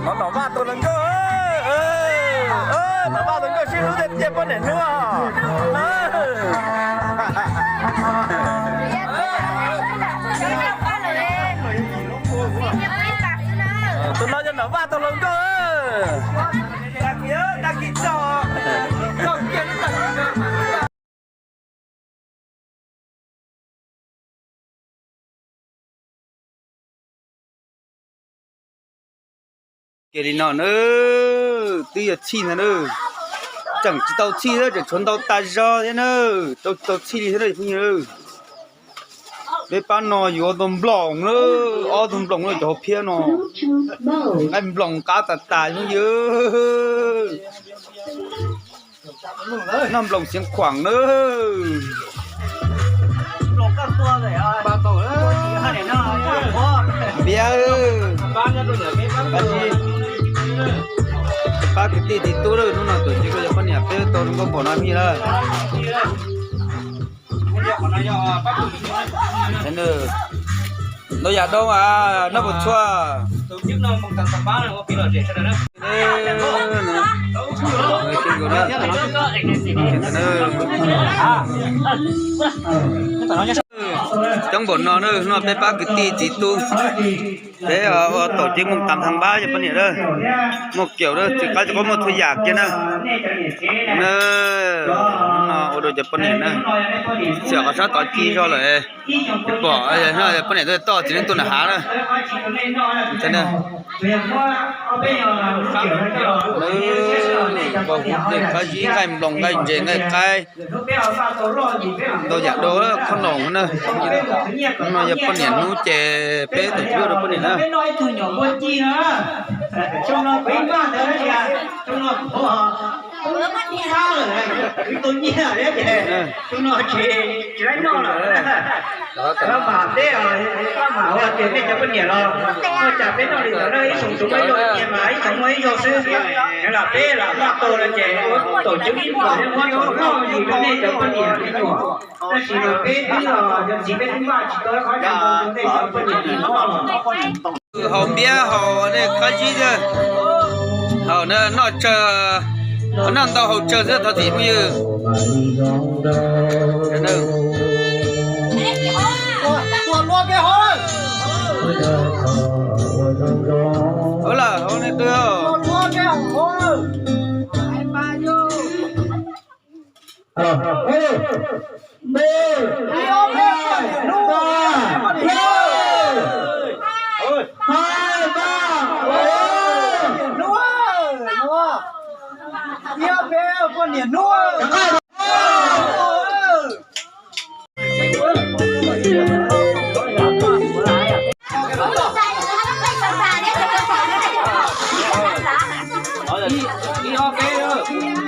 Thov nom Vaj tus hluas nkauj, nom Vaj tus hluas nkauj sib hlub tiag tiag poj niam hnub. Tus no yog nom Vaj tus hluas nkauj. Kiag li no na, twb yog txhij ntag na. Tseem tsis tau txhij na, tseem tshuav ntau tas zog thiab na. Tau tsis tau txhij li thiab na phooj ywg. Peb pab no yuav tau nploos na, ob tug nploos na, cov hauv phiab no. Nqaij nploos qab tas tas phooj ywg. Noj nploos Xiav Khuam na. Npiav, pab kwv tij txiv tub lawm, hnub no tuam tsev koj cov poj niam peb tau zoo nkauj npaum no phooj ywg lawm. Ntau yam doo as, noj puas tshua. Coob npaum no na, no peb pab kwv tij txiv tub, peb ua tom tsev Moos Tas Thas Npab cov poj niam na, muaj kiaum na, tsis qab tsis qab muaj txhua yam kiag na. No ua rau cov poj niam na, txiam qhov sab tod ci zog lawm. Pom poj niam tuaj toj txiv neej tuaj nram hav na. Qab zib, nqaij nploos, nqaij ntses, nqaij qaib, ntau yam dua khob noom na. No yog poj niam hnub ces peb tus cwb rau poj niam na. Mas peb, peb mas ua tias nej cov poj niam los ua cas peb noj li ntawd na, ib xyoo tsuas muaj ib zaug nyiaj mas ib xyoo muaj ib zaug xwb. Yog lam peb lam noj tau no ces ua tom cwb ib puas thiab muab tau noj yus rau nej cov poj niam me nyuam. Tab sis mas peb twb los yog txiv peb twb npaj tsis tau qhov zoo rau nej cov poj niam noj. Haus npiab haus nej qab zib thiab, haus noj tsawg, noj ntau haus tsawg xwb thov txim phooj ywg. Ua lawm hauv nej twb.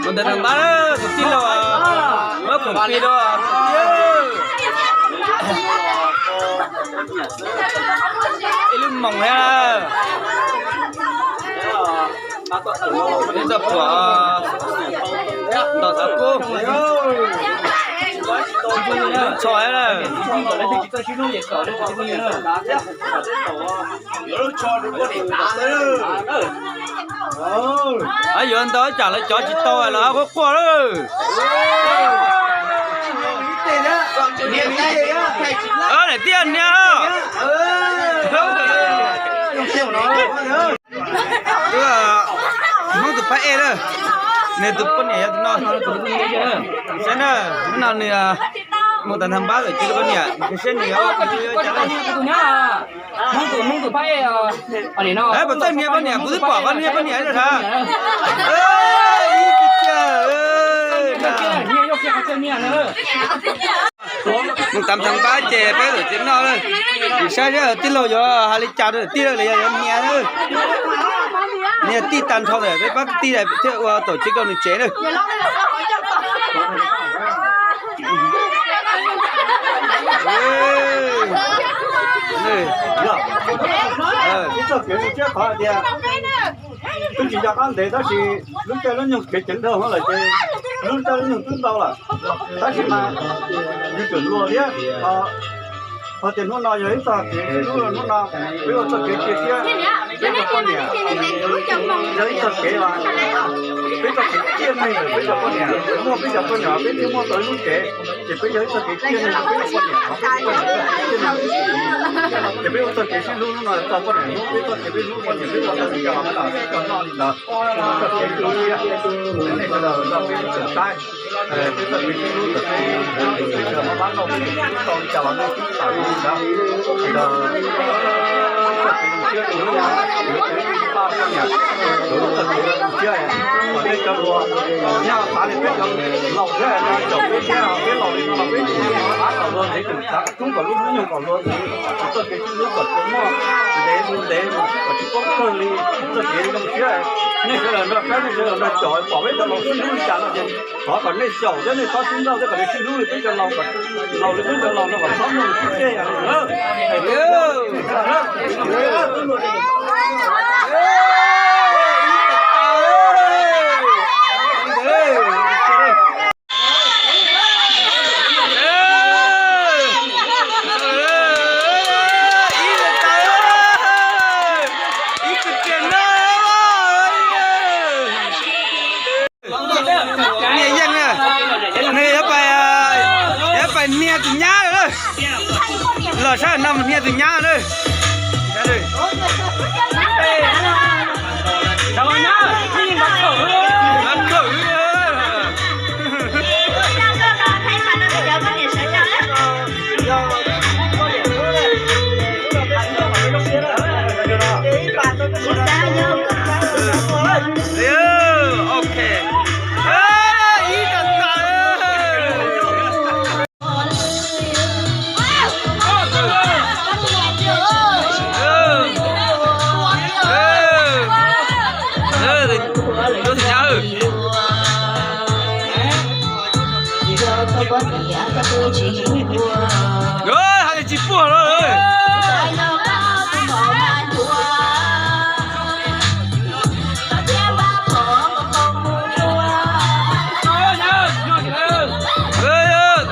Mus ntawm nram npab tus tij laug muab khoom plig rau. Ib lub moos thiab. Ib txoj phuam ntaus xav kub. Lub tsho thiab na. Yuav ntau tsam lawv cov tsis tau los quaj quaj lawm. Niam tij niam. Hmoob tus phab ej na, nws tus poj niam yog tus no. Saib na, hnub no nws mus tas nthas npab lawm ces tus poj niam, saib nws yuav ua cas. Pom txoj niag poj niam, kuv twb pom qhov niag poj niam rau sav. Mus tas nthas npab ces peb lawm ces noj, saib tij laug yuav hais li cas rau tij laug los yog yuav nias na. Nias tij tag nrho lawm peb pab tij thiaj ua tom tsev rau nws tsev na. Ib txoj kev mus tsiab qhov hais tias twb tsis nco qab ntev tab sis lub caij lub nyoog kev ceev dhau lawm ces lub caij lub nyoog twb ntau lawm, tab sis mas yus tseem luag thiab. Ces hnub no yog ib txoj kev sib hlub, hnub no peb ua txoj kev cia siab, peb cov poj niam, yog ib txoj kev, peb txoj kev ciaj neeg, peb cov poj niam, muaj peb cov poj niam peb thiaj muaj tau ib lub cev. Ces peb yog ib txoj kev ciaj neeg, peb cov poj niam, peb cov poj niam, ces peb ua txoj kev sib hlub hnub no txog poj niam hnub, peb txoj kev peb hlub poj niam peb ua tau li cas los peb los sib koom noj li ntawd. Txoj kev sib hlub, nej sawv daws nrog peb sib koom saib, peb txoj kev sib hlub kom peb sawv daws mab mab noj, peb sib tau li cas los nej sib tau li ntawd. Sawv daws txoj kev zoo siab rau hnub no, yuav kev pab poj niam, yuav txoj kev zoo siab kom nej cov hluas nyob xav li peb cov laus thiab no, caum peb thiab, peb laus li no los peb tsis pab kom luag ntxiv, tseem xav kom tub kom lub hnub nyoog kom luag ntxiv, txoj kev sib hlub kom tsuas muaj ntev mus ntev mus kom tsis paub kawg li. Txoj kev zoo siab, nej sawv daws nrog saib, nej sawv daws nrog caum, pom peb cov laus sib hlub li cas no ces thov kom nej xyaum thiab nej txhob sib nrauj thiab kom nej sib hlub li peb cov laus, laus li peb cov laus no kom txhob muaj sib ceg. Niam Yeej na, nws yuav pais, yuav pais hnia tus nyab lawm. Los sab no mus hnia tus nyab na. Ok. Ib tag tag. Hais li tsis puag lawm.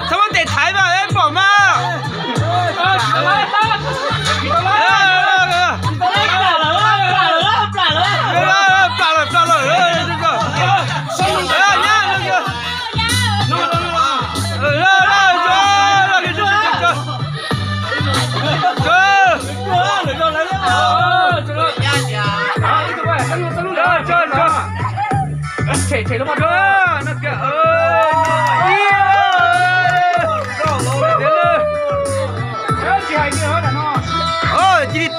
Txhob muab tes thaiv mas, pom mas. Plam lawm, plam lawm. Tshem tshem lub pob.